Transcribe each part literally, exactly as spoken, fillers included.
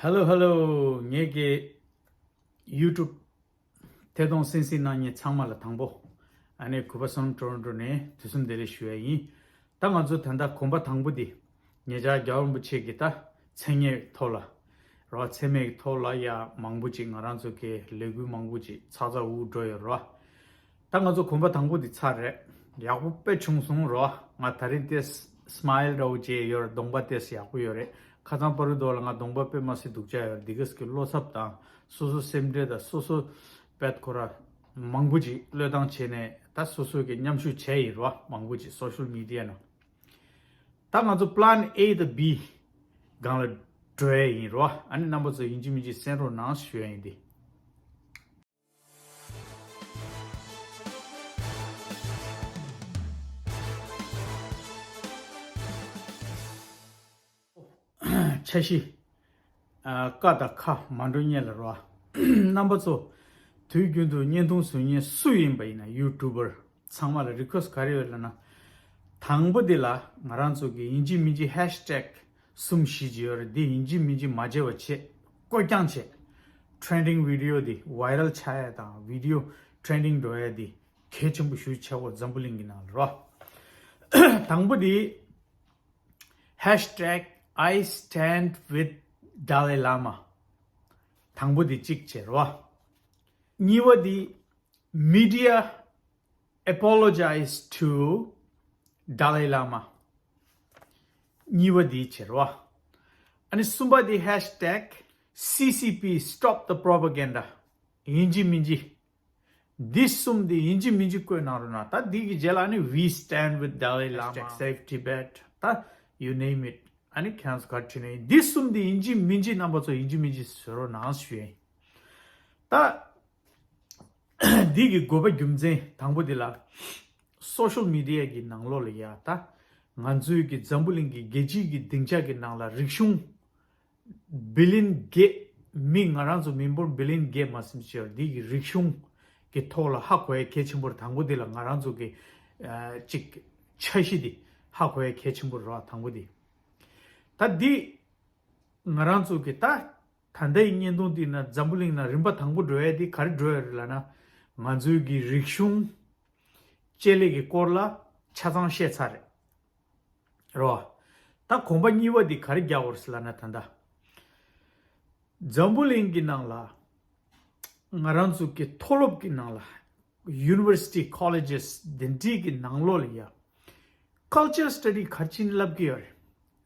Hello hello, ངེད་ཀྱི་YouTube་ཐད་གཏོང་གསན་གཟིགས་གནང་མཁན་ཚང་མ་ལ་དང་པོ་ཨ་ནེ་གུས་པ་བསོད་ནམས་ཊོ་རོན་ཊོ་ནས་དུས་གསུམ་བདེ་ལེགས་ཞུ་ཡ་ཡིན། ད་ང་ཚོ་ད་ལྟ་གོམ་པ་དང་པོ་འདི་ཉེ་ཆར་རྒྱལ་བ་རིན་པོ་ཆེ་གི་ད་མཚན་སྙན་ཐོག་ལ་རོ། མཚན་སྙན་གི་ཐོག་ལ་ཡ་མང་པོ་ཅིག་ང་རང་ཚོ་གི་ལས་འགུལ་མང་པོ་ཅིག་ཚག་ཚག་འུར་འགྲོ་ཡོད་རོ། ད་ང་ཚོ་གོམ་པ་དང་པོ་འདི་ཚར་རེད། ཡག་པོ་དཔེ་བྱུང་སོང་རོ། ང་ད་རིང་ཏེ་སི་མའིལ་འདྲ་བོ་བྱས་ཡོད་རེད། གདོང་པ་ཏེ་སི་ཡག་པོ་ཡོད་རེད། ཁ་སང་པ་རུ་རྡོ་ལ་ང་གདོང་པ་དཔེ་མ་སྲིད་སྡུག་ཅག་ཡོད་རེད། འདི་ག་སི་གི་བློ་འཚབ་དང་སོ་སོ་སེམས་ཁྲལ་དང་སོ་སོ་པད་ཁོ་ར་མང་པོ་ཅིག་བློས་བཏང་བྱས་ནས་ད་སོ་སོ་གི་མཉམ་ཞུགས་བྱས་ཡིན་རོ། མང་པོ་ཅིག་སོ་ཤལ་མི་ཌི་ཡ་ནང་། ད་ང་ཚོ་པི་ལན་ཨེ་དང་བི་སྒང་ལ་འགྲོ་ཡ་ཡིན་རོ། ཨ་ནི་རྣམ་པ་ཚོ་ཡིན་གཅིག་མིན་གཅིག་གསན་རོགས་གནང་ཞུ་ཡ་ཡིན་ཏེ། འཆར་གཞི། ཨ། ཀ་དང་ཁ་མ་འགྲོ་སྔོན་ལ་རོ། རྣམ་པ་ཚོ་དུས་རྒྱུན་དུ་བརྙན་ཐུང་བཟོ་མཁན་སུ་ཡིན་པ་ཡིན་ན་ཡུ་ཊུབ་པར་ཚང་མ་ལ་རི་ཀུ་ཨེ་སི་ཊི་ག་རེ་ཡོད་ལབ་ན། དང་པོ་དེ་ལ་ང་རང་ཚོ་གི་ཡིན་གཅིག་མིན་གཅིག་ཧེཤ་ཊེག་གསུམ་བཞི་ཅིག་ཡོད་རེད། འདི་ཡིན་གཅིག་མིན་གཅིག་མ་བརྗེད་པ་བྱེད། བཀོད་རྒྱ་བྱེད། ཊེན་ཌིང་བི་ཌི་ཡོ་འདི་ཝའི་རལ་ཆགས་ཡ་དང་བི་ཌི་ཡོ་ཊེན་ཌིང་འགྲོ་ཡ་འདི་གལ་ཆེན་པོ་ཞེ་པོ་ཆགས་ཀྱི་ཡོད་འཛམ་བུ་གླིང་གི་ནང་ལ་རོ། དང་པོ་འདི། Hashtag I stand with Dalai Lama། དང་པོ་འདི་གཅིག་བྱེད་རོ། གཉིས་པ་འདི། Media apologize to Dalai Lama། གཉིས་པ་འདི་བྱེད་རོ། ཨ་ནི་གསུམ་པ་འདི། Hashtag C C P stop the propaganda། ཡིན་གཅིག་མིན་གཅིག་འདི་གསུམ་འདི་ཡིན་གཅིག་མིན་གཅིག་བཀོད་གནང་རོགས་གནང་། ད་འདི་གི་རྗེས་ལ་ནི་We stand with Dalai Lama། Hashtag save Tibet། ད་you name it། ཨ་ནི་ཁྱེད་རང་ཚོ་ག་རེ་བྲིས་ན་ཡིན། འདི་གསུམ་འདི་ཡིན་གཅིག་མིན་གཅིག་རྣམ་པ་ཚོ་ཡིན་གཅིག་མིན་གཅིག་བཟོ་རོགས་གནང་ཞུ་ཡིན། ད་འདི་གི་དགོས་པ་རྒྱུ་མཚན་དང་པོ་འདི་ལ། སོ་ཤལ་མི་ཌི་ཡ་གི་ནང་ལོགས་ལ་ཡ་ད་ང་ཚོའི་གི་འཛམ་བུ་གླིང་གི་རྒྱལ་སྤྱིའི་གི་སྡིངས་ཆ་གི་ནང་ལ་རིག་གཞུང་བི་ལིན་བརྒྱད། མི་ང་རང་ཚོ་མི་འབོར་བི་ལིན་བརྒྱད་མ་ཟིན་ཅིག་ཡོད་རེད། འདི་གི་རིག་གཞུང་གི་ཐོག་ལ་ཧ་གོ་ཡ་གལ་ཆེན་པོ་རེད། དང་པོ་འདི་ལ་ང་རང་ཚོ་གི་ཨ་ཅིག་འཆར་གཞི་འདི་ཧ་གོ་ཡ་གལ་ཆེན་པོ་རེད་བ། དང་པོ་འདི། ད་འདི་ང་རང་ཚོ་གི་ད་ད་ལྟའི་བརྙན་ཐུང་འདི་ན་འཛམ་བུ་གླིང་ན་རིམ་པ་དང་པོ་འགྲོ་ཡ་འདི་ག་རེ་འགྲོ་ཡ་རེད་ལབ་ན། ང་ཚོའི་གི་རིག་གཞུང་ཆེད་ལས་ཀྱི་སྐོར་ལ་ཆ་ཚང་བཤད་ཚར་རེད། རོ། ད་གོམ་པ་གཉིས་པ་འདི་ག་རེ་རྒྱག་དགོས་རེད་ལབ་ན། ད་ལྟ་འཛམ་བུ་གླིང་གི་ནང་ལ་ང་རང་ཚོ་གི་མཐོ་སློབ་ཀྱི་ནང་ལ་University Colleges་དེ་འདྲའི་གི་ནང་ལོགས་ལ་ཡ་Culture Study་ག་རེ་བྱས་ནས་བསླབ་ཀྱི་ཡོད་རེད།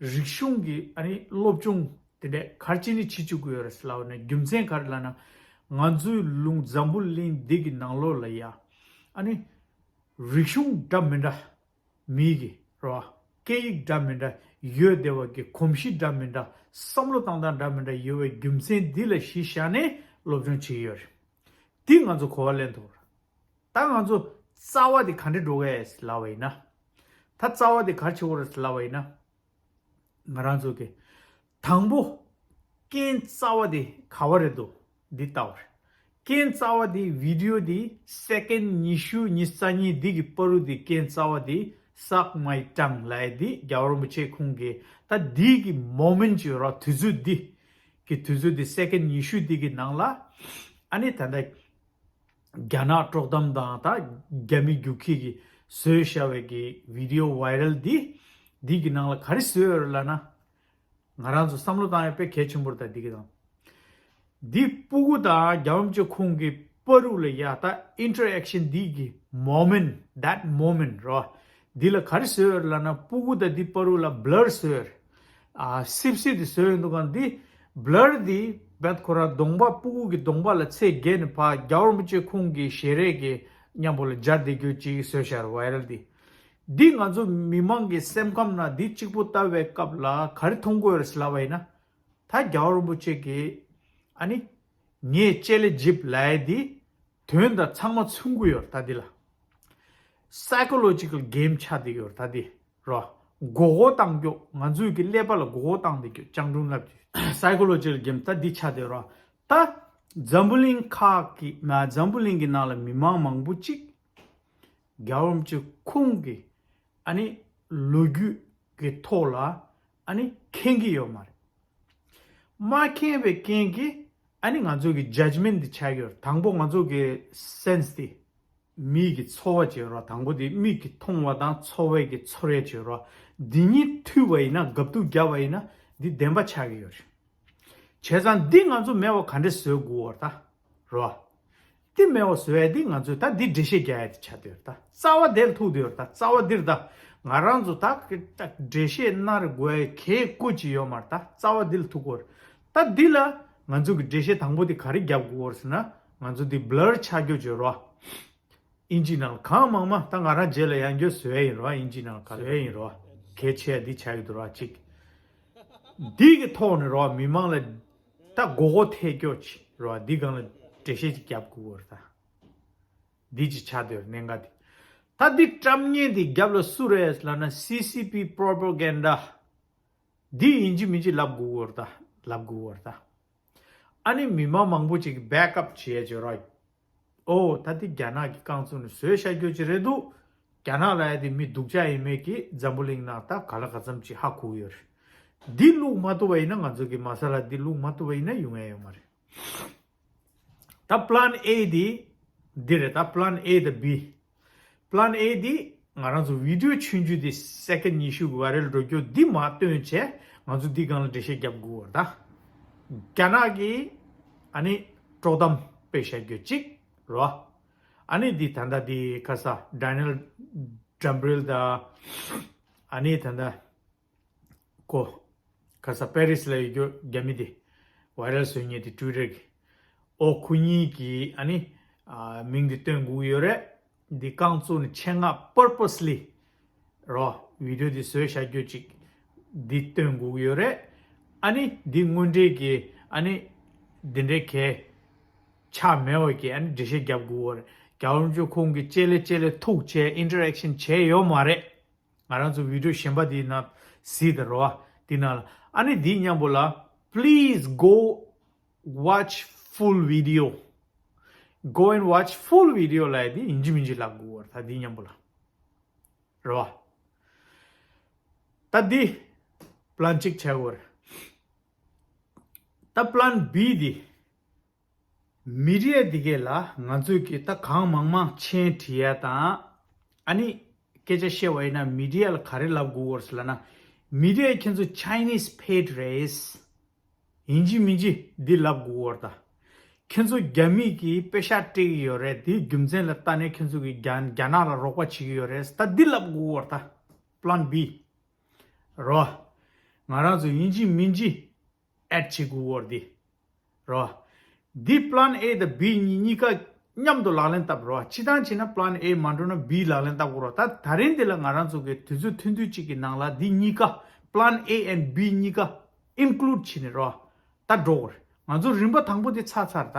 རིག་གཞུང་གི་ཨ་ནི་སློབ་སྦྱོང་དེ་འདྲ་ག་རེ་བྱས་ནས་བྱེད་བཅུག་གི་ཡོད་རེད་ལབ་ན། རྒྱུ་མཚན་ག་རེ་ལབ་ན། ང་ཚོའི་ལུང་འཛམ་བུ་གླིང་འདི་གི་ནང་ལོགས་ལ་ཡ་ཨ་ནི་རིག་གཞུང་འདྲ་མི་འདྲ། མི་གི་རོ། སྐད་ཡིག་འདྲ་མི་འདྲ་ཡོད་བསྡད་པ་གི་གོམས་གཤིས་འདྲ་མི་འདྲ། བསམ་བློ་བཏང་སྟངས་འདྲ་མི་འདྲ་ཡོད་པའི་རྒྱུ་མཚན་འདི་ལ་གཞི་བཞག་ནས་སློབ་སྦྱོང་བྱེད་ཀྱི་ཡོད་རེད། འདི་ང་ཚོ་གོ་བ་ལེན་ཐུབ་རེད། ད་ང་ཚོ་རྩ་བ་དེ་ག་འདྲ་འགྲོ་གི་ཡོད་ལབ་པ་ཡིན་ན། ད་རྩ་བ་དེ་ག་རེ་བྱེད་དགོས་རེད་ལབ་པ་ཡིན་ན། ང་རང་ཚོ་གི་དང་པོ་རྐྱེན་རྩ་བ་དེ་ག་བ་རེད་འདུག་འདི་ལྟ་བ་རེད། རྐྱེན་རྩ་བ་དེ་བི་ཌི་ཡོ་དེ་སེ་ཀེན་ཉི་ཤུ་ཉི་ཤུ་རྩ་གཉིས་འདི་གི་བར་དུ་དེ་རྐྱེན་རྩ་བ་དེ་Suck My Tongue་ལབ་ཡ་དེ་རྒྱལ་བ་རིན་པོ་ཆེ་ཁོང་གི་ད་འདི་གི་མོ་མེན་ཊི་ཅིག་ཡོད་ར། དུས་ཚོད་འདི་གི་དུས་ཚོད་དེ་སེ་ཀེན་ཉི་ཤུ་འདི་གི་ནང་ལ་ཨ་ནི་ད་ལྟ་རྒྱ་ནག་དཀྲོག་གཏམ་དང་ད་རྒྱ་མི་རྒྱུག་ཁྱི་གིས་བཟོས་བཞག་པའི་གི་བི་ཌི་ཡོ་ཝའི་རལ་འདི། འདི་གི་ནང་ལ་ག་རེ་བཟོས་ཡོད་རེད་ལབ་ན། ང་རང་ཚོ་བསམ་བློ་བཏང་ཡ་དཔེ་གལ་ཆེན་པོ་རེད། ད་འདི་གི་དང་། འདི་སྤུ་གུ་དང་རྒྱལ་བ་རིན་པོ་ཆེ་ཁོང་གི་བར་དུ་ལ་ཡ་ད་ཨིན་ཊར་ཨེག་ཤན་འདི་གི་མོ་མེན་ཊི། That moment་རོ། འདི་ལ་ག་རེ་བཟོས་ཡོད་རེད་ལབ་ན། སྤུ་གུ་དང་འདི་བར་དུ་ལ་བྷི་ལར་བཟོས་ཡོད་རེད། ཨ། སིབ་སིབ་དེ་བཟོས་ཡོད་འདུག་ག་འདི་བྷི་ལར་འདི་བད་ཁོ་རང་གདོང་པ་སྤུ་གུ་གི་གདོང་པ་ལ་ཚད་བརྒལ་ནས་ཕར་རྒྱལ་བ་རིན་པོ་ཆེ་ཁོང་གི་ཞལ་རས་ཀྱི་མཉམ་པོ་ལ་སྦྱར་བསྡད་རྒྱུ་ཅིག་བཟོས་བཞག་རེད། ཝའི་རལ་འདི། འདི་ང་ཚོ་མི་མང་གི་སེམས་ཁམས་ནང་འདི་གཅིག་པོ་ལྟ་བའི་སྐབས་ལ་ག་རེ་མཐོང་གི་ཡོད་རེད་ལབ་པ་ཡིན་ན། ད་རྒྱལ་བ་རིན་པོ་ཆེ་གིས་ཨ་ནི་ངས་ལྕེ་ལེ་ཇིབ་ལབ་ཡ་འདི་དོན་དང་ཚང་མ་མཚུངས་ཀྱི་ཡོད་རེད། ད་འདི་ལ་སའི་ཀོ་ལོ་ཇི་ཀལ་གེམ་ཆགས་བསྡད་ཀྱི་ཡོད་རེད། ད་འདི་རོ། མགོ་སྐོར་བཏང་རྒྱུ། ང་ཚོའི་གི་ཀླད་པ་ལ་མགོ་སྐོར་བཏང་བསྡད་རྒྱུ། སྤྱང་གྲུང་ལབ་ཀྱི་སའི་ཀོ་ལོ་ཇི་ཀལ་གེམ་ད་འདི་ཆགས་བསྡད་རོ། ད་འཛམ་བུ་གླིང་ཁག་གི་མ་འཛམ་བུ་གླིང་གི་ནང་ལ་མི་མང་མང་པོ་ཅིག་རྒྱལ་བ་རིན་པོ་ཆེ་ཁོང་གི་ཨ་ནི་ལོ་རྒྱུས་ཀྱི་ཐོག་ལ་ཨ་ནི་མཁྱེན་གྱི་ཡོད་མ་རེད། མ་མཁྱེན་པའི་རྐྱེན་གྱིས་ཨ་ནི་ང་ཚོ་གི་ཇཇ་མེན་ཊི་འདི་ཆགས་ཡོད། དང་པོ་ང་ཚོ་གི་སེན་སི་འདི། མིག་གི་ཚོར་བ་བྱེད་རོགས། དང་པོ་དེ་མིག་གིས་མཐོང་བ་དང་ཚོར་བའི་གི་ཚོར་བ་བྱེད་རོགས། འདི་གཉིས་མཐུད་པ་ཡིན་ན། དགག་སྒྲུབ་བརྒྱབ་པ་ཡིན་ན་འདི་བདེན་པ་ཆགས་ཀྱི་ཡོད་རེད། བྱས་ཙང་འདི་ང་ཚོ་མེད་པ་ག་འདྲས་བཟོ་དགོས་བར་ད་རོགས། འདི་མེད་པ་བཟོ་ཡ་འདི་ང་ཚོས་ད་འདི་འགྲེལ་བཤད་རྒྱག་ཡ་དེ་ཆགས་བསྡད་ཡོད་རེད། ད་རྩ་བ་དེ་ལ་ཐུག་བསྡད་ཡོད་རེད། ད་རྩ་བ་འདིར་ད་ང་རང་ཚོ་ད་འགྲེལ་བཤད་གནང་དགོས་ཡ་གལ་དགོས་ཅིག་ཡོད་མ་རེད། ད་རྩ་བ་འདི་ལ་ཐུག་དགོས་རེད། ད་འདི་ལ་ང་ཚོ་གི་འགྲེལ་བཤད་དང་པོ་དེ་ག་རེ་རྒྱབ་དགོས་རེད་ཟེར་ན། ང་ཚོ་འདི་བྷ་ལར་ཆགས་རྒྱུ་བྱོས་རོགས། ཨིན་ཇི་ནང་ལ་གང་མང་མང་ད་ང་རང་རྗེས་ལ་ཡང་བསྐྱར་བཟོ་ཡ་ཡིན་རོགས། ཨིན་ཇི་ནང་ལ་ག་བཟོ་ཡ་ཡིན་རོགས། གལ་ཆེ་ཡ་འདི་ཆགས་ཀྱི་འདུག་རོགས། གཅིག་འདི་གི་ཐོག་ནས་རོགས། མི་མང་ལ་ད་མགོ་སྐོར་ཐེབས་སྐྱོ་ཅིག་རོགས། འདི་སྒང་ལ་འགྲེལ་བཤད་ཅིག་རྒྱབ་དགོས་རེད་ད། འདི་ཅིག་ཆགས་བསྡད་ཡོད་རེད་གནད་འགག་འདི། ད་འདི་བཀྲམ་མཁན་དེ་རྒྱབ་ལ་སུ་རེད་ལབ་ན། སི་སི་པི་པོ་རོ་པ་གན་ཌ། འདི་ཡིན་གཅིག་མིན་གཅིག་ལབ་དགོས་ཀྱི་ཡོད་རེད་ད། ལབ་དགོས་ཀྱི་ཡོད་རེད་ད། ཨ་ནི་མི་མང་མང་པོ་ཅིག་གིས་བེག་ཨབ་བྱེད་ཡ་བྱེད་རོགས། ཨོ་ད་འདི་རྒྱ་ནག་གི་རྐང་བཙུགས་ནས་བཟོས་བཞག་རྒྱུ་ཅིག་རེད་འདུག་རྒྱ་ནག་ལབ་ཡ་དེ་མི་སྡུག་ཅག་ཡིན་མེད་ཀྱི་འཛམ་བུ་གླིང་ནང་ད་ག་ལ་ག་ཙམ་ཅིག་ཧ་གོ་གི་ཡོད་རེད། འདི་བླུག་མ་ཐུབ་པ་ཡིན་ན། ང་ཚོ་གི་མ་ས་ལ་འདི་བླུག་མ་ཐུབ་པ་ཡིན་ན་ཡོང་ཡ་ཡོད་མ་རེད། ད་པི་ལན་ཨེ་འདི་འདི་རེད་ད། པི་ལན་ཨེ་དང་བི། པི་ལན་ཨེ་འདི་ང་རང་ཚོ་བི་ཌི་ཡོ་ཆུང་ཆུང་འདི་སེ་ཀེན་ཌ་ཉི་ཤུ་གི་ཝའི་རལ་འགྲོ་རྒྱུ་འདི་མར་བཏོན་བྱས། ང་ཚོ་འདི་སྒང་ལ་འགྲེལ་བཤད་རྒྱབ་དགོས་པ་རེད་ད། རྒྱ་ནག་གིས་ཨ་ནི་དཀྲོག་གཏམ་སྤེལ་བཞག་རྒྱུ་གཅིག་རོ། ཨ་ནི་འདི་ད་ལྟ་འདི་ཁ་ས་ཌོ་ནལ་ཌི་ཊམ་པ་རེད་ད། ཨ་ནི་ད་ལྟ་ཁོ་ཁ་ས་པེ་རིས་ལ་ཡོད་རྒྱུ་རྒྱ་མི་དེ་ཝའི་རལ་བཟོ་མཁན་དེ་ཊུའི་ཊར་གི། ཨོ་ཁོ་གཉིས་ཀྱིས་ཨ་ནི་ཨ་མིང་དེ་བཏོན་དགོས་ཀྱི་ཡོད་རེད། འདི་རྐང་བཙུགས་ནས་ཆེད་མངགས་པར་པ་སི་ལི་རོ། བི་ཌི་ཡོ་དེ་བཟོས་བཞག་རྒྱུ་ཅིག་འདི་བཏོན་དགོས་ཀྱི་ཡོད་རེད། ཨ་ནི་འདི་དངོས་འབྲེལ་གྱི་ཨ་ནི་འདི་འདྲའི་གལ་ཆགས་མེད་པ་གི་ཨ་ནི་འགྲེལ་བཤད་རྒྱབ་དགོས་པ་རེད། རྒྱལ་བ་རིན་པོ་ཆེ་ཁོང་གིས་ལྕེ་ལེ་ལྕེ་ལེ་ཐུག་བྱས་ཨིན་ཊར་ཨེག་ཤན་བྱས་ཡོད་མ་རེད། ང་རང་ཚོ་བི་ཌི་ཡོ་གཞན་པ་འདི་ནང་གཟིགས་དང་རོ། འདི་ནང་ལ་ཨ་ནི་འདི་མཉམ་པོ་ལ། Please go watch full video. Go and watch full video ལབ་ཡ་འདི་ཡིན་གཅིག་མིན་གཅིག་ལབ་དགོས་པ་རེད་ད། འདི་མཉམ་པོ་ལ་རོ། ད་འདི་པི་ལན་གཅིག་ཆགས་ཡོད་རེད། ད་པི་ལན་བི་འདི། མི་ཌི་ཡ་འདི་གས་ལ་ང་ཚོས་ཀྱི་ད་གང་མང་མང་མཆན་བྲིས་ཡ་དང་། ཨ་ནི་སྐད་ཆ་བཤད་པ་ཡིན་ན་མི་ཌི་ཡ་ལ་ག་རེ་ལབ་དགོས་པ་རེད་ཟེར་ལབ་ན། མི་ཌི་ཡ་ཁྱེད་ཚོ་ཆའི་ནིས་ཕེཌ་རེད། ཡིན་གཅིག་མིན་གཅིག་འདི་ལབ་དགོས་པ་རེད་ད། ཁྱེད་ཚོ་རྒྱ་མི་གིས་པེ་ཤག་སྤྲད་ཀྱི་ཡོད་རེད། དེའི་རྒྱུ་མཚན་ལ་ལྟ་ནས་ཁྱེད་ཚོ་གིས་རྒྱ་རྒྱ་ནག་ལ་རོགས་པ་བྱེད་ཀྱི་ཡོད་རེད། ད་འདི་ལབ་དགོས་པ་རེད་ད། པི་ལན་བི་རོ། ང་རང་ཚོ་ཡིན་གཅིག་མིན་གཅིག་ཨེཌ་བྱེད་དགོས་པ་རེད་འདི། རོ། འདི་པི་ལན་ཨེ་དང་བི་གཉིས་གཉིས་ཀ་མཉམ་དུ་ལག་ལེན་བསྟར་རོ། སྤྱིར་བཏང་བྱས་ན་པི་ལན་ཨེ་མ་འགྲུབ་ན་བི་ལག་ལེན་བསྟར་དགོས་རོ། ད་ད་རིང་འདི་ལ་ང་རང་ཚོ་གི་དུས་ཚོད་ཐུང་ཐུང་གཅིག་གི་ནང་ལ་འདི་གཉིས་ཀ། པི་ལན་ཨེ་ཨེན་བི་གཉིས་ཀ་ཨིན་ཀུ་ལུཌ་བྱས་ནས་རོ། ད་འགྲོ་དགོས་རེད། ང་ཚོ་རིམ་པ་དང་པོ་འདི་ཚར་ཚར་ད།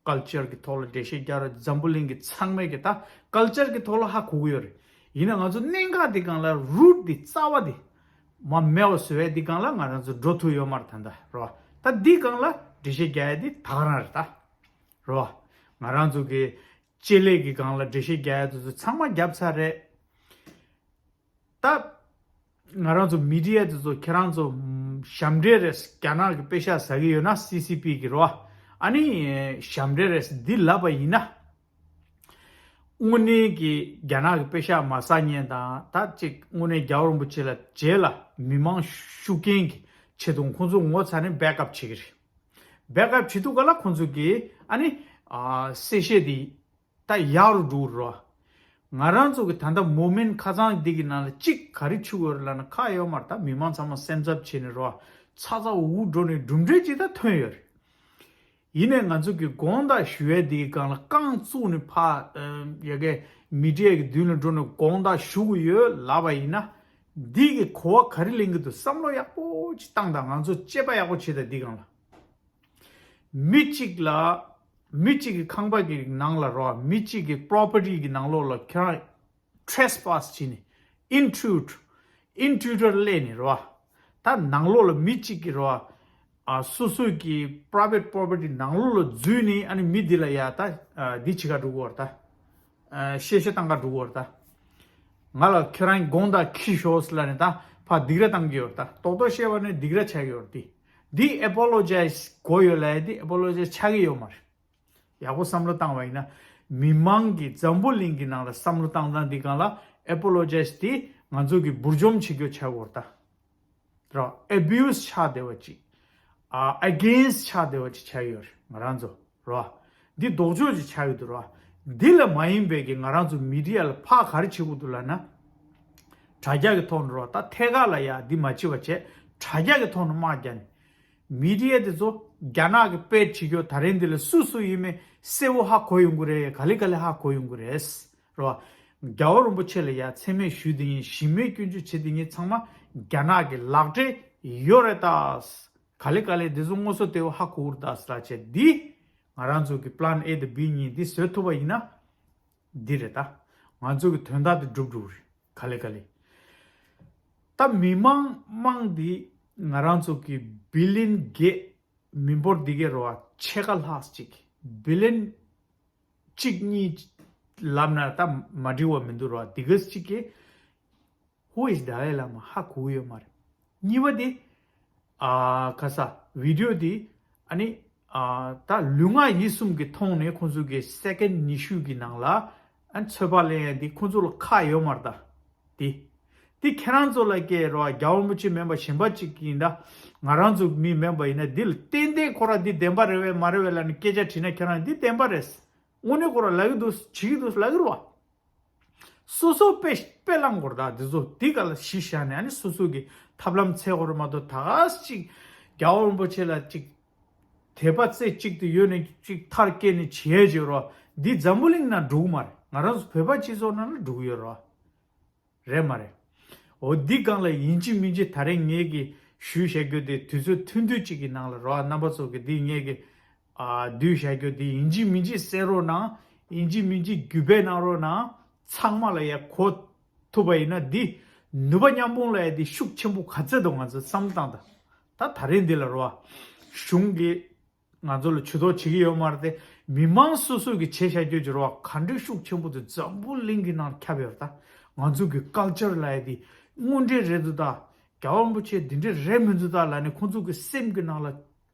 ཀལ་ཅར་གི་ཐོག་ལ་འགྲེལ་བཤད་རྒྱག་རོགས། འཛམ་བུ་གླིང་གི་ཚང་མས་ཀྱི་ད་ཀལ་ཅར་གི་ཐོག་ལ་ཧ་གོ་གི་ཡོད་རེད། ཡིན་ན་ང་ཚོ་གནད་འགག་འདི་སྒང་ལ་རུཊ་འདི་རྩ་བ་འདི་མ་མེད་པ་བཟོ་ཡ་འདི་སྒང་ལ་ང་རང་ཚོ་འགྲོ་ཐུབ་ཡོད་མ་རེད་ད་ལྟ་རོ། ད་འདི་སྒང་ལ་འགྲེལ་བཤད་རྒྱག་ཡ་འདི་ད་ག་རང་རེད་ད་རོ། ང་རང་ཚོ་གི་ལྕེ་ལེ་གི་སྒང་ལ་འགྲེལ་བཤད་རྒྱག་ཡ་དེ་ཚོ་ཚང་མ་བརྒྱབ་ཚར་རེད། ད་ང་རང་ཚོ་མི་ཌི་ཡ་དེ་ཚོ་ཁྱེད་རང་ཚོ་ཞབས་འདྲེན་རེད། རྒྱ་ནག་གི་པེ་ཤག་ཟ་གི་ཡོད་ན་སི་སི་པི་གི་རོ། ཨ་ནི་ཞབས་འདྲེན་རེད་འདི་ལབ་པ་ཡིན་ན། དངོས་གནས་ཀྱི་རྒྱ་ནག་གི་པེ་ཤག་མ་ཟ་མཁན་དང་། ད་ཅིག་དངོས་གནས་རྒྱལ་བ་རིན་པོ་ཆེ་ལ་རྗེས་ལ་མི་མང་ཤུགས་རྐྱེན་གྱི་ཆེད་དུ་ཁོང་ཚོ་ངོ་ཚ་ནས་བེག་ཨབ་བྱེད་ཀྱི་རེད། བེག་ཨབ་བྱེད་དུས་ག་ལ་ཁོང་ཚོ་གིས་ཨ་ནི་ཨ་གསལ་བཤད་འདི་ད་ཡག་རུ་འགྲོ་རོ། ང་རང་ཚོ་གི་ད་ལྟ་མོ་མེན་ཊི་ཁ་སང་འདི་གི་ནང་ལ་གཅིག་ག་རེ་བྱུང་ཡོད་རེད་ལབ་ན། ཁག་ཡོད་མ་རེད། ད་མི་མང་ཚང་མ་སེམས་འཚབ་བྱས་ནས་རོ། ཚ་ཚ་འུར་འུར་འགྲོ་ནས་གྲུབ་འབྲས་ཅིག་ད་ཐོན་ཡོད་རེད། ཡིན་ནའི་ང་ཚོ་གི་དགོངས་དག་ཞུ་ཡས་འདི་གི་སྒང་ལ་རྐང་བཙུགས་ནས་ཕར་ཨ་ཡ་གི་མི་ཌི་ཡ་གི་མདུན་ལ་འགྲོ་ནས་དགོངས་དག་ཞུ་གི་ཡོད་ལབ་པ་ཡིན་ན། འདི་གི་གོ་བ་ག་རེ་ལེན་གི་འདུག་བསམ་བློ་ཡག་པོ་ཅིག་བཏང་དང་། ང་ཚོ་དཔྱད་པ་ཡག་པོ་བྱེད་དང་འདི་སྒང་ལ། མི་གཅིག་ལ། མི་གཅིག་གི་ཁང་པ་གི་ནང་ལ་རོ། མི་གཅིག་གི་པོ་རོ་པར་ཊི་གི་ནང་ལོགས་ལ་ཁྱེད་རང་ཊི་རེས་པ་སི་བྱས་ནས། ཨིན་ཊུ་རུ་ཌི། ཨིན་ཊུ་རུ་ཌར་སླེབས་ནས་རོ། ད་ནང་ལོགས་ལ་མི་གཅིག་གི་རོ། ཨ་སོ་སོའི་གི་པ་རའི་ཝེ་ཊི་པོ་རོ་པར་ཊི་ནང་ལོགས་ལ་འཛུལ་ནས། ཨ་ནི་མི་འདི་ལ་ཡ་ད་ཨ་འདི་བྱེད་ག་འགྲོ་གི་ཡོད་རེད་ད། ཨ་གཤེ་གཤེ་བཏང་ག་འགྲོ་གི་ཡོད་རེད་ད། ང་ལ་ཁྱེད་རང་དགོངས་དག་འཁྱེར་ཤོག་ཟེར་ལབ་ནས་ད་ཕར་སྡིགས་ར་བཏང་གི་ཡོད་རེད་ད། རྡོག་རྡོག་བཤད་པ་ནི་སྡིགས་ར་ཆགས་ཀྱི་ཡོད་རེད་དེ། འདི་ཨེ་པོ་ལོ་ཇའི་སི་དགོས་ཡོད་ལབ་ཡ་འདི་ཨེ་པོ་ལོ་ཇའི་སི་ཆགས་ཀྱི་ཡོད་མ་རེད། ཡག་པོ་བསམ་བློ་བཏང་བ་ཡིན་ན། མི་མང་གིས་འཛམ་བུ་གླིང་གི་ནང་ལ་བསམ་བློ་བཏང་སྟངས་འདི་སྒང་ལ་ཨེ་པོ་ལོ་ཇའི་སི་འདི་ང་ཚོ་གིས་འབུར་འཇོམས་བྱེད་རྒྱུ་ཆགས་ཡོད་རེད་ད། རོ། ཨེ་བིའུ་སི་ཆགས་བསྡད་པ་ཅིག་ཨ། ཨེ་གེན་སི་ཊི་ཆགས་བསྡད་པ་ཅིག་ཆགས་ཡོད་རེད་ང་རང་ཚོ། རོ། འདི་ལྡོག་ཕྱོགས་ཅིག་ཆགས་ཡོད་འདུག་རོ། འདི་ལ་མ་ཡིན་པའི་གི་ང་རང་ཚོ་མི་ཌི་ཡ་ལ་ཕར་ག་རེ་བྱེད་དགོས་འདུག་ལབ་ན། དྲ་རྒྱ་གི་ཐོག་ནས་རོ། ད་ཐད་ཀར་ལ་ཡ་འདི་མ་བྱེད་པ་བྱས། དྲ་རྒྱ་གི་ཐོག་ནས་དམག་རྒྱག་ནས། མི་ཌི་ཡ་དེ་ཚོ་རྒྱ་ནག་གི་པེ་ཇི་བྱེད་རྒྱུ་ད་རིང་འདི་ལ་སུ་སུ་ཡིན་མིན་གསལ་བོ་ཧ་གོ་ཡོང་གི་རེད། ག་ལེ་ག་ལེ་ཧ་གོ་ཡོང་གི་རེད། རོ། རྒྱལ་བ་རིན་པོ་ཆེ་ལ་ཡ་མཚན་སྨད་ཞུས་དེ་ཡིན། གཞི་མེད་སྐྱོན་བརྗོད་བྱེད་དེ་ཡིན། ཚང་མ་རྒྱ་ནག་གི་ལག་འབྲེལ་ཡོད་རེད་ད། ག་ལེ་ག་ལེ་འདི་ཚོ་ངོ་སོ་དེ་བོ་ཧ་གོ་གི་རེད་ད་ཟེར་བྱས་འདི། ང་རང་ཚོ་གི་པི་ལན་ཨེ་དང་བི་གཉིས་འདི་བཟོ་ཐུབ་པ་ཡིན་ན། འདི་རེད་ད། ང་ཚོ་གི་དོན་དག་དེ་འགྲུབ་འགྲོ་གི་རེད། ག་ལེ་ག་ལེ། ད་མི་མང་དམངས་འདི་ང་རང་ཚོ་གི་བི་ལིན་བརྒྱད་མི་འབོར་འདི་གའི་རོ་བ་ཕྱེད་ཀ་ལྷག་ཅིག་བི་ལིན་གཅིག་གཉིས་ལབ་ན་ད་མ་འགྲིག་པ་མི་འདུག་རོ། འདི་ག་གཅིག་གིས་Who is Dalai Lama ཧ་གོ་གི་ཡོད་མ་རེད། གཉིས་པ་དེ། ཨ། ཁ་ས་བི་ཌི་ཡོ་དེ། ཨ་ནི། ཨ། ད་ལུས་ངག་ཡིད་གསུམ་གྱི་ཐོག་ནས་ཁོང་ཚོ་གི་སེ་ཀེན་ཉི་ཤུ་གི་ནང་ལ། ཨ། ཚོད་དཔག་ལེན་ཡ་དེ་ཁོང་ཚོ་ལ་ཁག་ཡོད་མ་རེད་ད། དེ། དེ་ཁྱེད་རང་ཚོ་ལ་སྐྱེལ་རོགས། རྒྱལ་བ་རིན་པོ་ཆེ་མིན་པ་གཞན་པ་གཅིག་ཡིན་ད། ང་རང་ཚོ་མི་མིན་པ་ཡིན་ན་འདི་ལ་ཏན་ཏན་ཁོ་རང་འདི་བདེན་པ་རེད་པས་མ་རེད་པས་ལབ་ནས་སྐད་ཆ་དྲིས་ན་ཁྱེད་རང་འདི་བདེན་པ་རེད། དངོས་གནས་ཁོ་རང་ལབ་ཀྱི་འདུག་བྱེད་ཀྱི་འདུག་ལབ་ཀྱི་རེད་བ། སོ་སོ་དཔེ་དཔེ་བླངས་དགོས་རེད་ད། འདི་ཚོ་འདི་ག་ལ་གཞི་བཞག་ནས་ཨ་ནི་སོ་སོ་གི་ཐབས་ལམ་འཚོལ་དགོས་རེད་མ་གཏོགས། ད་ག་ཅིག་རྒྱལ་བ་རིན་པོ་ཆེ་ལ་ཅིག་དད་པ་རྩེ་གཅིག་ཏུ་ཡོད་ནས་ཅིག་མཐར་སྐྱེལ་ནས་བྱས་བྱས་རོགས། འདི་འཛམ་བུ་གླིང་ནང་འགྲོ་གི་མ་རེད། ང་རང་ཚོ་བོད་པ་སྤྱི་ཚོགས་ནང་ལ་འགྲོ་གི་ཡོད་རོགས། རེད་མ་རེད། འོ་འདི་སྒང་ལ་ཡིན་གཅིག་མིན་གཅིག་ད་རེས་ངེད་ཀྱིས་ཞུས་བཞག་རྒྱུ་དེ་དུས་ཚོད་ཐུང་ཐུང་གཅིག་གི་ནང་ལ་རོགས། རྣམ་པ་ཚོ་གི་འདི་ངེད་ཀྱིས། ཨ། བསྡུས་བཞག་རྒྱུ་འདི་ཡིན་གཅིག་མིན་གཅིག་གསན་རོགས་གནང་། ཡིན་གཅིག་མིན་གཅིག་བརྒྱུད་སྤེལ་གནང་རོགས་གནང་། ཚང་མ་ལ་ཡ་གོ་ཐུབ་པ་ཡིན་ན་འདི་ནུས་པ་མཉམ་སྤུངས་ལབ་ཡ་འདི་ཤུགས་ཆེན་པོ་ག་ཚད་འདུག་ང་ཚོས་བསམ་བློ་བཏང་དང་། ད་ད་རེས་འདི་ལ་རོགས། གཞུང་གིས་ང་ཚོ་ལ་ཇུས་གཏོགས་བྱེད་ཀྱི་ཡོད་མ་རེད་དེ། མི་མང་སོ་སོ་གིས་བྱས་བཞག་རྒྱུ་ཅིག་རོགས། ག་འདྲའི་ཤུགས་ཆེན་པོ་དེ་འཛམ་བུ་གླིང་གི་ནང་ཁྱབ་ཡོད་རེད་ད། ང་ཚོ་གི་ཀལ་ཅར་ལབ་ཡ་འདི་དངོས་འབྲེལ་རེད་འདུག་ད། རྒྱལ་བ་རིན་པོ་ཆེ་འདི་འདྲ་རེད་མི་འདུག་ད་ལབ་ནས་ཁོང་ཚོ་གི་སེམས་ཀྱི་ནང་ལ་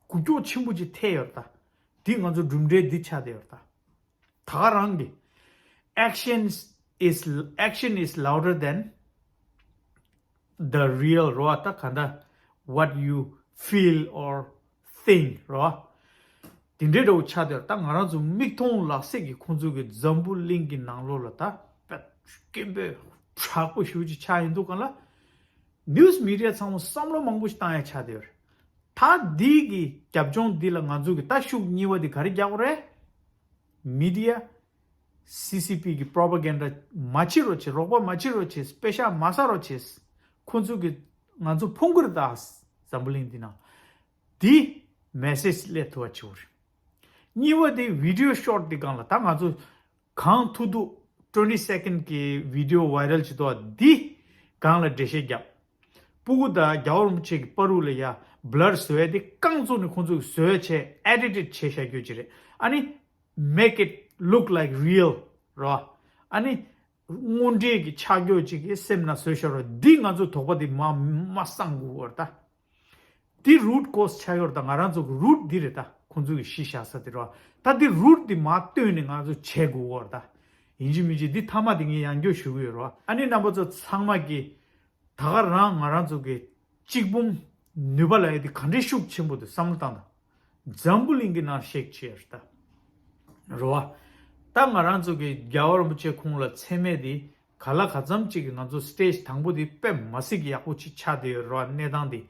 འགུལ་སྐྱོད་ཆེན་པོ་ཅིག་ཐེབས་ཡོད་རེད་ད། འདི་ང་ཚོ་གྲུབ་འབྲས་འདི་ཆགས་བསྡད་ཡོད་རེད་ད། ད་ག་རང་གི། Action is, action is louder than the real རོ། ད་ག་འདྲ། What you feel or think རོ། དེ་འདྲའི་འདྲ་བོ་ཆགས་བསྡད་ཡོད་རེད་ད། ང་རང་ཚོ་མིག་མཐོང་ལག་ཟིན་གྱི་ཁོང་ཚོ་གི་འཛམ་བུ་གླིང་གི་ནང་ལོགས་ལ་ད་དཔེ་སྐད་འབོད་དྲག་པོ་ཞེ་པོ་ཅིག་ཆགས་ཡོང་དུས་སྒང་ལ། ནིའུ་སི་མི་ཌི་ཡ་ཚང་མ་བསམ་བློ་མང་པོ་ཞིག་བཏང་ཡ་ཆགས་བསྡད་ཡོད་རེད། ད་འདི་གི་རྒྱབ་ལྗོངས་འདི་ལ་ང་ཚོ་གི་ད་ཤུགས་གཉིས་པ་འདི་ག་རེ་རྒྱག་དགོས་རེད། མི་ཌི་ཡ། སི་སི་པི་གི་པྲོ་པ་གན་ཌ་མ་བྱེད་རོགས་བྱེད། རོགས་པ་མ་བྱེད་རོགས་བྱེད། པེ་ཤག་མ་ཟ་རོགས་བྱེད། ཁོ་ཚོ་གི་ང་ཚོ་ཕུང་གི་རེད་ད། འཛམ་བུ་གླིང་འདི་ནང་འདི་མེ་སེ་ཇི་སླེབས་ཐུབ་པ་བྱེད་དགོས་རེད། གཉིས་པ་དེ་བི་ཌི་ཡོ་ཤོཊ་དེ་སྒང་ལ་ད་ང་ཚོ་གང་ཐུབ་ཐུབ་twenty second གི་བི་ཌི་ཡོ་ཝའི་རལ་བྱེད་དོ་འདི་སྒང་ལ་འགྲེལ་བཤད་རྒྱབ། སྤུ་གུ་དང་རྒྱལ་བ་རིན་པོ་ཆེ་གི་བར་དུ་ལ་ཡ་བྷི་ལར་བཟོ་ཡ་དེ་རྐང་བཙུགས་ནས་ཁོང་ཚོ་གི་བཟོ་ཡ་བྱས། ཨེ་ཌི་ཊི་བྱས་བཞག་རྒྱུ་ཅིག་རེད། ཨ་ནི་make it look like real རོ། ཨ་ནི་དངོས་འབྲེལ་གྱི་ཆགས་རྒྱུ་ཅིག་གི་སེམས་ནང་བཟོས་བཞག་རོགས། འདི་ང་ཚོ་དོགས་པ་འདི་མ་མ་སངས་དགོས་པ་རེད་ད། འདི་རུཊ་ཀོ་སི་ཆགས་ཡོད་རེད་ད། ང་རང་ཚོ་གི་རུཊ་འདི་རེད་ད། ཁོང་ཚོ་གི་གཞི་བཞག་ས་དེ་རེད་བ། ད་འདི་རུཊ་འདི་མར་བཏོན་ནས་ང་ཚོ་བྱེད་དགོས་པ་རེད་ད། ཡིན་གཅིག་མིན་གཅིག་འདི་མཐའ་མ་དེ་ངས་ཡང་བསྐྱར་ཞུ་གི་ཡོད་རེད་བ། ཨ་ནི་རྣམ་པ་ཚོ་ཚང་མ་གི་ད་ག་རང་ང་རང་ཚོ་གི་གཅིག་འབུམ་ནུས་པ་ལབ་ཡ་འདི་ག་འདྲའི་ཤུགས་ཆེན་པོ་འདུག་བསམ་བློ་བཏང་དང་། འཛམ་བུ་གླིང་གི་ནང་བཤད་ཀྱི་ཡོད་རེད་ད། རེད་བ། ད་ང་རང་ཚོ་གི་རྒྱལ་བ་རིན་པོ་ཆེ་ཁོང་ལ་མཚན་སྨད་འདི་ག་ལ་ག་ཙམ་ཅིག་གི་ང་ཚོ་སི་ཊེ་ཇི་དང་པོ་འདི་དཔེ་མ་སྲིད་ཀྱི་ཡག་པོ་ཅིག་ཆགས་བསྡད་ཡོད་རེད་བ། གནས་སྟངས་འདི་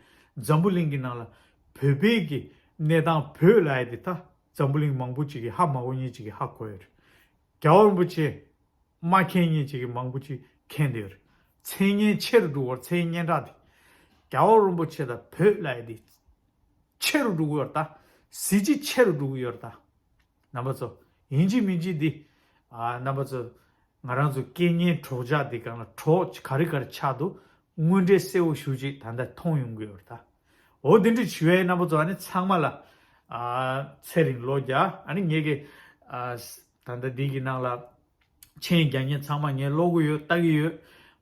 འཛམ་བུ་གླིང་གི་ནང་ལ་བོད་པའི་གི་གནས་སྟངས། བོད་ལབ་ཡ་འདི་ད་འཛམ་བུ་གླིང་མང་པོ་ཅིག་གིས་ཧ་མ་གོ་མཁན་ཅིག་གིས་ཧ་གོ་ཡོད་རེད། རྒྱལ་བ་རིན་པོ་ཆེ་མ་མཁྱེན་མཁན་ཅིག་གིས་མང་པོ་ཅིག་མཁྱེན་བསྡད་ཡོད་རེད། མཚན་སྙན་ཆེ་རུ་འགྲོ་བར་མཚན་སྙན་གྲགས་འདི། རྒྱལ་བ་རིན་པོ་ཆེ་དང་བོད་ལབ་ཡ་འདི་ཆེ་རུ་འགྲོ་གི་ཡོད་རེད་ད། གཟི་བརྗིད་ཆེ་རུ་འགྲོ་གི་ཡོད་རེད་ད། རྣམ་པ་ཚོ། ཡིན་གཅིག་མིན་གཅིག་འདི། ཨ། རྣམ་པ་ཚོ། ང་རང་ཚོ་རྐྱེན་ངན་གྲོགས་ཆགས་འདི་སྒང་ལ་གྲོགས་ག་རེ་ག་རེ་ཆགས་འདུག་དངོས་འབྲེལ་གསལ་བོ་ཞེ་པོ་ཅིག་ད་ལྟ་མཐོང་ཡོང་གི་ཡོད་རེད་ད། འོ་དེ་འདྲ་ཞུ་ཡས། རྣམ་པ་ཚོ་ཨ་ནི་ཚང་མ་ལ། ཨ། ཚེ་རིང་ལོ་བརྒྱ། ཨ་ནི་ངེད་ཀྱི། ཨ། ད་ལྟ་འདི་གི་ནང་ལ་མཆན་རྒྱག་མཁན་ཚང་མ་ངས་ཀློག་གི་ཡོད། ལྟ་གི་ཡོད།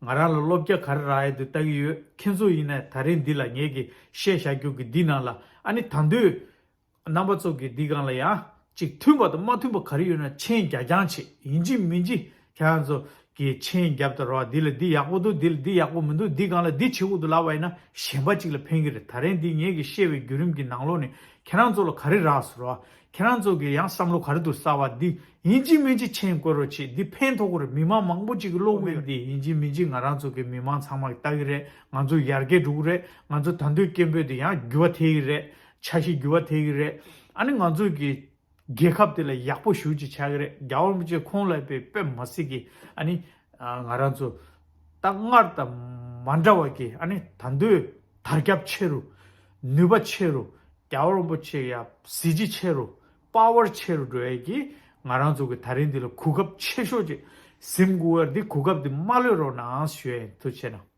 ང་རང་ལ་བློ་རྒྱ་ག་རེ་རག་ཡས་འདུག་ལྟ་གི་ཡོད། ཁྱེད་ཚོ་ཡིན་ན་ད་རིང་འདི་ལ་ངེད་ཀྱི་བཤད་བཞག་རྒྱུ་གི་འདི་ནང་ལ་ ཨ་ནི་ད་དུང་རྣམ་པ་ཚོ་གི་འདི་སྒང་ལ་ཡང་ཅིག་མཐུན་པ་དང་མ་མཐུན་པ་ག་རེ་ཡོད་ན་མཆན་རྒྱག་རྐྱང་བྱེད། ཡིན་གཅིག་མིན་གཅིག་ཁྱེད་རང་ཚོ་གི་མཆན་རྒྱབ་དང་རོགས། འདི་ལ་འདི་ཡག་པོ་འདུག་འདི་ལ་འདི་ཡག་པོ་མི་འདུག་འདི་སྒང་ལ་འདི་བྱེད་དགོས་འདུག་ལབ་པ་ཡིན་ན་གཞན་པ་ཅིག་ལ་ཕན་གི་རེད། ད་རིང་འདི་ངེད་ཀྱིས་བཤད་པའི་བརྒྱུད་རིམ་གྱི་ནང་ལོགས་ནས་ཁྱེད་རང་ཚོ་ལ་ག་རེ་རག་སོང་རོགས། ཁྱེད་རང་ཚོ་གི་ཡང་བསམ་བློ་ག་རེ་འདུག་གསར་བ་འདི། ཡིན་གཅིག་མིན་གཅིག་མཆན་བཀོད་རོགས་བྱེད། འདི་ཕན་ཐོགས་ཀྱི་རེད། མི་མང་མང་པོ་ཅིག་གི་བློ་འདི་ཡིན་གཅིག་མིན་གཅིག་ང་རང་ཚོ་གི་མི་མང་ཚང་མ་གི་ལྟ་གི་རེད། ང་ཚོ་ཡར་རྒྱས་འགྲོ་གི་རེད། ང་ཚོ་ད་དུང་སྐད་འབོད་འདི་ཡང་འགྱུར་བ་ཐེབས་ཀྱི་རེད། འཆར་གཞི་འགྱུར་བ་ཐེབས་ཀྱི་རེད། ཨ་ནི་ང་ཚོ་གི་རྒྱལ་ཁབ་དེ་ལ་ཡག་པོ་ཞེ་པོ་ཅིག་ཆགས་ཀྱི་རེད། རྒྱལ་བ་རིན་པོ་ཆེ་ཁོང་ལ་དཔེ་དཔེ་མ་སྲིད་ཀྱི་ཨ་ནི་ང་རང་ཚོ་ད་སྔར་དང་མ་འདྲ་བ་གི་ཨ་ནི་ད་དུང་དར་ཁྱབ་ཆེ་རུ། ནུས་པ་ཆེ་རུ། རྒྱལ་བ་རིན་པོ་ཆེ་ཡ་གཟི་བརྗིད་ཆེ་རུ། པ་ཝར་ཆེ་རུ་འགྲོ་ཡས་ཀྱི་ང་རང་ཚོ་གི་ད་རིང་འདི་ལ་གོ་སྐབས་ཆེ་ཤོས་ཅིག་ཟིན་དགོས་པ་འདི། གོ་སྐབས་འདི་མ་ལྷོད་རོགས་གནང་ཞུ་ཡས་ཡིན། ཐུགས་རྗེ་ཆེ་གནང་།